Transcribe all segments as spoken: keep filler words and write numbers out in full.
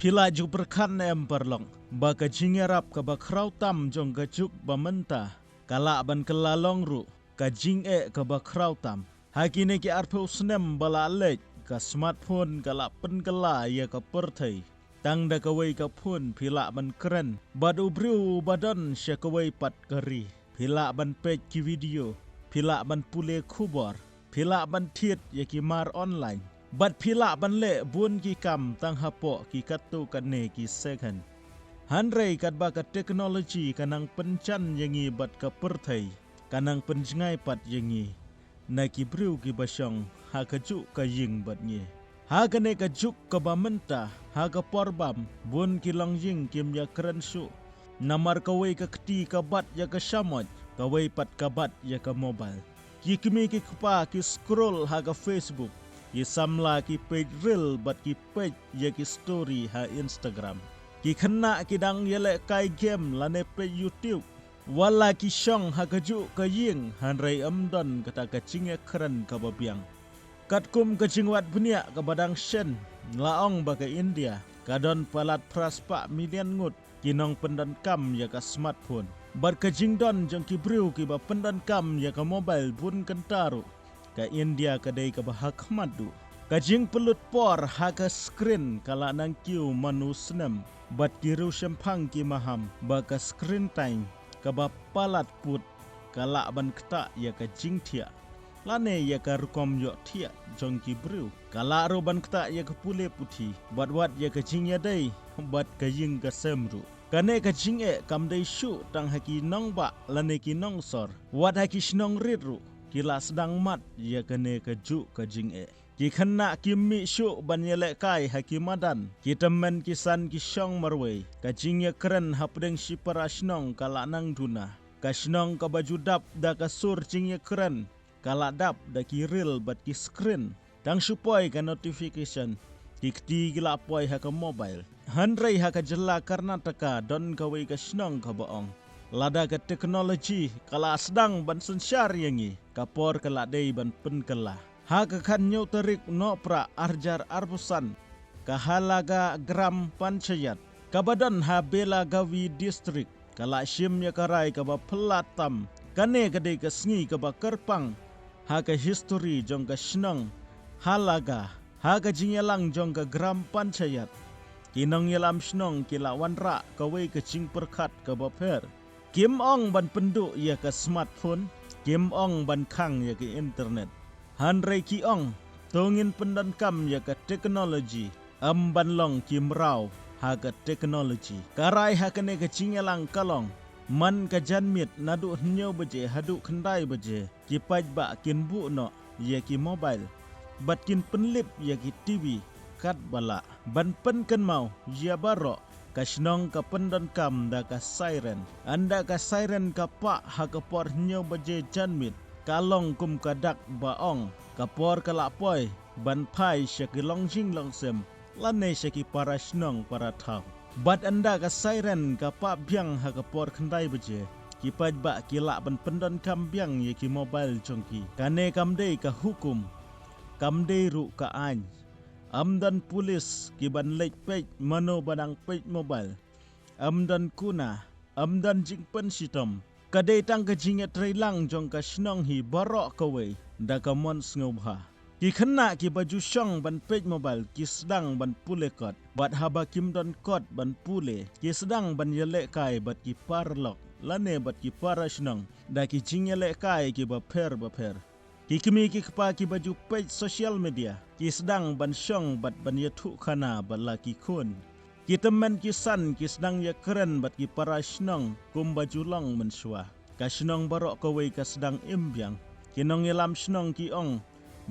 Phi la ju pyrkhat ne em paralok, ba ka jingïarap kaba khraw tam jong ka juk ba mynta ka lah ban kylla long ruh ka jingeh kaba khraw tam. Ha kine ki arphew snem ba la leit, ka smartphone ka la pynkylla ïa ka pyrthei. Tang da kawei ka phone phi lah ban kren bad u briew uba don sha kawei pat ka ri. Phi lah ban peit ki video, phi lah ban pule khubor, phi lah ban thied ïa ki mar online, bad phi lah ban leh bun ki kam tang hapoh ki katto katne ki second. Hynrei katba ka technology ka nang pynjan ïa ngi bad ka pyrthei ka nang pynjngai pat ïa ngi na ki briew kiba shong ha kajuh ka ïing bad ngi. Ha kane ka juk kaba mynta, ha ka por bam, bun ki longïing kim ïakren shuh. Namar kawei ka kti ka bat ïa ka shamoit, kawei pat ka bat ïa ka mobile. Ki kmie ki kpa ki scroll ha ka Facebook, ki samla ki peit reel bad ki peit ïa ki story ha Instagram. Ki khynnah ki dang ïalehkai game lane peit YouTube. Wat la ki shong ha kajuh ka ïing, hynrei ym don kata ka jingïakren kaba biang. Katkum ka jingwad bniah kaba dang shen, la ong ba ka India ka don palat phra spah million ngut ki nongpyndonkam ïa ka smartphone. Bad ka jingdon jong ki briew kiba pyndonkam ïa ka mobile bun kynta ruh, ka India ka dei kaba ha khmat duh. Ka jingpynlut por ha ka screen ka la nang kiew man u snem, bad ki riewshemphang ki maham ba ka screen time kaba palat put ka lah ban ktah ïa ka jingthiah lane ïa ka rukom ïohthiah jong ki briew. Ka lah ruh ban ktah ïa ka pule puthi, bad wat ïa ka jingïadei bad ka ïing ka sem ruh. Kane ka jingeh kam dei shuh tang ha ki nongbah lane ki nongsor, wat ha ki shnong rit ruh ki la sdang mad ïa kane kajuh ka jingeh. Ki khynnah kim mih shuh ban ïalehkai ha ki madan. Ki tymmen ki san ki shong marwei. Ka jingïakren hapdeng shipara shnong ka la nang duna. Ka shnong kaba ju dap da ka sur jingïakren ka la dap da ki reel bad ki screen. Tang shu poi ka notification, ki kti ki la poi ha ka mobile. Hynrei ha ka jylla Karnataka don kawei ka shnong kaba ong, lada ka technology ka la sdang ban synshar ïa ngi, ka por ka la dei ban pynkylla. Ha ka khathynñiew tarik Nohprah arhajar arphew san, ka Halaga Gram Panchayat kaba don ha Belagavi District ka la shim ïa ka rai kaba phylla tam. Kane ka dei ka sngi kaba kyrpang ha ka history jong ka shnong Halaga. Ha ka jingïalang jong ka Gram Panchayat, ki nongïalam shnong ki la wanrah kawei ka jingpyrkhat kaba pher. Kim ong ban pynduh ïa ka smartphone, kim ong ban khang ïa ka internet. Hynrei ki ong, to ngin pyndonkam ïa ka technology, ym ban long ki mraw ha ka technology. Ka rai ha kane ka jingïalang ka long, man ka janmiet naduh hynñiew baje haduh khyndai baje, ki paidbah kin buh noh ïa ki mobile bad kin pynlip ïa ki T V katba lah. Ban pynkynmaw ïa baroh, ka shnong ka pyndonkam da ka siren. Ynda ka siren ka pah ha ka por hynñiew baje janmiet, ka long kum ka dak ba ong, ka por ka la poi ban phai sha ki longjing longsem lane sha ki para shnong para thaw. Bad ynda ka siren ka pah biang ha ka por khyndai baje, ki paidbah ki lah ban pyndonkam biang ïa ki mobile jong ki. Kane kam dei ka hukum, kam dei ruh ka aiñ. Ym don pulis ki ban leit peit mano ba dang peit mobile. Ym don kuna, ym don jingpynshitom. Ka dei tang ka jingïatreilang jong ka shnong hi baroh kawei da ka mon sngewbha. Ki khynnah kiba ju shong ban peit mobile ki sdang ban pule kot. Bad haba kim don kot ban pule, ki sdang ban ïalehkai bad ki paralok lane bad ki para shnong da ki jingïalehkai kiba pher bapher. Ki kmie ki kpa kiba ju peit social media ki sdang ban shong bad ban ïathuh khana bad la ki khun. Ki tymmen ki san ki sdang ïakren bad ki para shnong kumba ju long mynshuwa. Ka shnong baroh kawei ka sdang im biang. Ki nongïalam shnong ki ong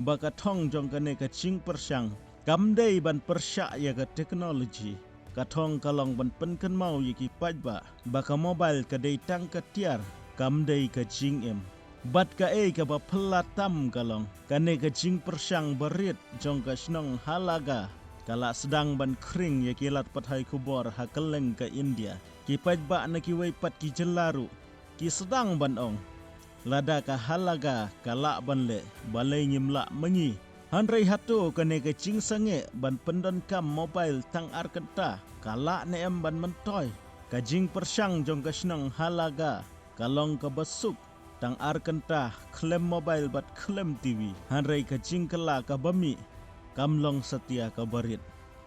ba ka thong jong kane ka jingpyrshang kam dei ban pyrshah ïa ka technology. Ka thong ka long ban pynkynmaw ïa ki paidbah ba ka mobile ka dei tang ka tiar, kam dei ka jingim. Bad kaei kaba phylla tam ka long, kane ka jingpyrshang barit jong ka shnong Halaga ka la sdang ban khring ïa ki lad pathai khubor ha kylleng ka India. Ki paidbah na kiwei pat ki jylla ruh ki sdang ban ong, lada ka Halaga ka lah ban leh, balei ngim lah ma ngi? Hynrei hato kane ka jingsangeh ban pyndonkam mobile tang ar kynta ka lah ne em ban myntoi? Ka jingpyrshang jong ka shnong Halaga ka long kaba suk, tang ar kynta khlem mobile bad khlem T V. Hynrei ka jingkylla kaba mih kam long satia kaba rit.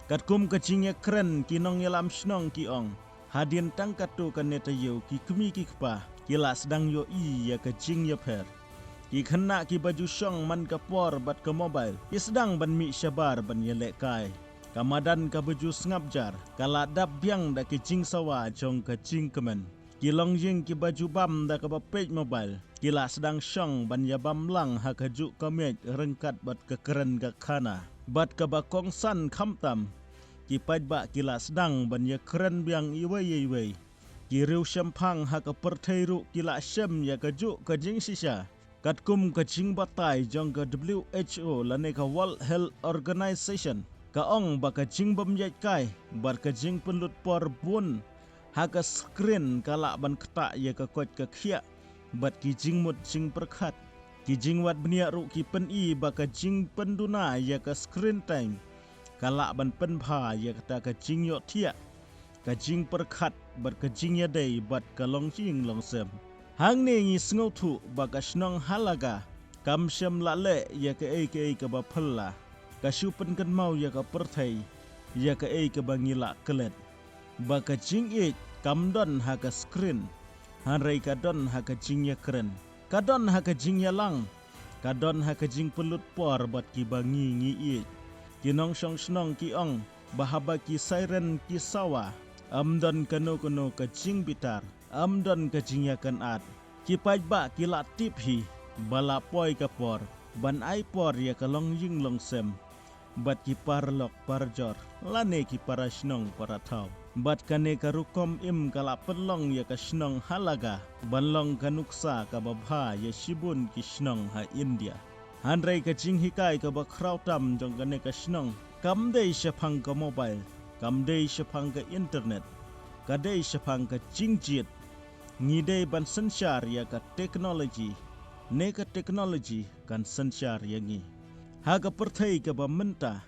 Katkum ka jingïakren, ki nongïalam shnong ki ong, hadien tang katto katne taïew ki kmie ki kpa ki la sdang ïohi ïa ka jingïapher. Ki khynnah kiba ju shong man ka por bad ka mobile ki sdang ban mih shabar ban ïalehkai. Ka madan kaba ju sngap jar ka la dap biang da ki jingsawa jong ka jingkmen. Ki longïing kiba ju bam da kaba peit mobile ki la sdang shong ban ïabam lang ha kajuh ka miej ryngkat bad ka kren ka khana. Bad kaba kongsan khamtam, ki paidbah ki la sdang ban ïakren biang iwei ïa iwei. Ki riewshemphang ha ka pyrthei ruh ki la shem ïa kajuh ka jingshisha. Katkum ka jingbatai jong ka W H O lane ka World Health Organization, ka ong ba ka jingbym ïaid kai bad ka jingpynlut por bun ha ka screen ka lah ban ktah ïa ka koit ka khiah bad ki jingmut jingpyrkhat. Ki jingwad bniah ruh ki pyni ba ka jingpynduna ïa ka screen time ka lah ban pynbha ïa kata ka jingïohthiah, ka jingpyrkhat bad ka jingïadei bad ka longïing longsem. Hangne ngi sngewthuh ba ka shnong Halaga kam shym la leh ïa kaei kaei kaba phylla. Ka shu pynkynmaw ïa ka pyrthei ïa kaei kaba ngi lah klet. Ba ka jingïeit kam don ha ka screen, hynrei ka don ha ka jingïakren. Ka don ha ka jingïalang. Ka don ha ka jingpynlut por bad kiba ngi ngi ïeit. Ki nongshong shnong ki ong ba haba ki siren ki sawa, ym don kano kano ka jingbitar, ym don ka jingïakynad. Ki paidbah ki la tip hi ba la poi ka por ban ai por ïa ka longïing longsem bad ki paralok parajor lane ki para shnong para thaw. Bad kane ka rukom im ka la pynlong ïa ka shnong Halaga ban long ka nuksa kaba bha ïa shibun ki shnong ha India. Hynrei ka jinghikai kaba khraw tam jong kane ka shnong kam dei shaphang ka mobile, kam dei shaphang ka internet, ka dei shaphang ka jingjied. Ngi dei ban synshar ïa ka technology, ne ka technology kan synshar ïa ngi. Ha ka pyrthei kaba mynta,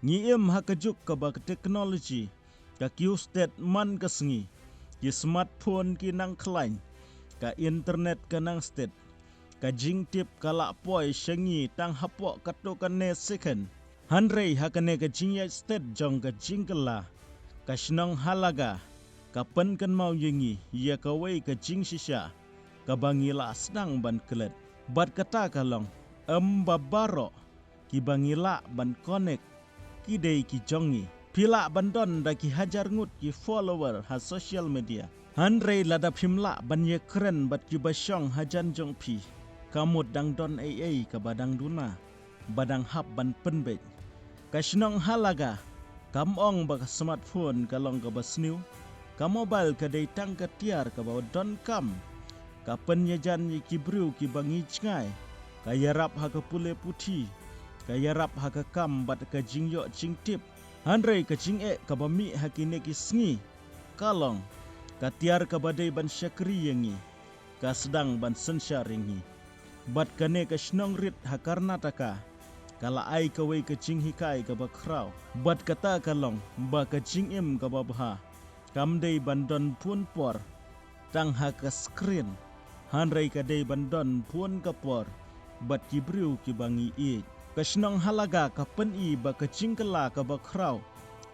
ngi im ha ka juk kaba ka technology ka kiew stet man ka sngi. Ki smartphone ki nang khlaiñ, ka internet ka nang stet. Ka jingtip ka lah poi sha ngi tang hapoh katto katne second. Hynrei ha kane ka jingïaid stet jong ka jingkylla, ka shnong Halaga ka pynkynmaw ïa ngi ïa kawei ka jingshisha kaba ngi lah sdang ban klet. Bad kata ka long, ym ba baroh kiba ngi lah ban connect ki dei ki jong ngi. Phi lah ban don da ki hajar ngut ki follower ha social media, hynrei lada phim lah ban ïakren bad kiba shong hajan jong phi, ka mut dang don ei ei kaba dang duna ba dang hap ban pynbeit. Ka shnong Halaga kam ong ba ka smartphone ka long kaba sniew. Ka mobile ka dei tang ka tiar kaba donkam. Ka pynïajan ïa ki briew kiba ngi jngai. Ka ïarap ha ka pule puthi. Ka ïarap ha ka kam bad ka jingïoh jingtip. Hynrei ka jingeh kaba mih ha kine ki sngi ka long, ka tiar kaba dei ban shakri ïa ngi ka sdang ban synshar ïa ngi. Bad kane ka shnong rit ha Karnataka ka la ai kawei ka jinghikai kaba khraw. Bad kata ka long ba ka jingim kaba bha kam dei ban don bun por tang ha ka screen, hynrei ka dei ban don bun ka por bad ki briew kiba ngi ïeit. Ka shnong Halaga ka pyni ba ka jingkylla kaba khraw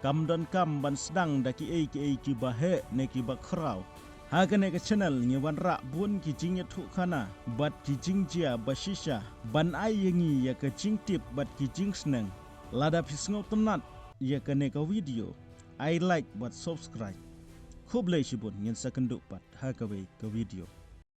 kam donkam ban sdang da kiei kiei kiba heh ne kiba khraw. Ha kane ka channel ngi wanrah bun ki jingïathuhkhana bad ki jingjia ba shisha ban ai ïa ngi ïa ka jingtip bad ki jingsneng. Lada phi sngewtynnat ïa kane ka video, ai like bad subscribe. Khublei shibun, ngin sa kynduh pat ha kawei ka video.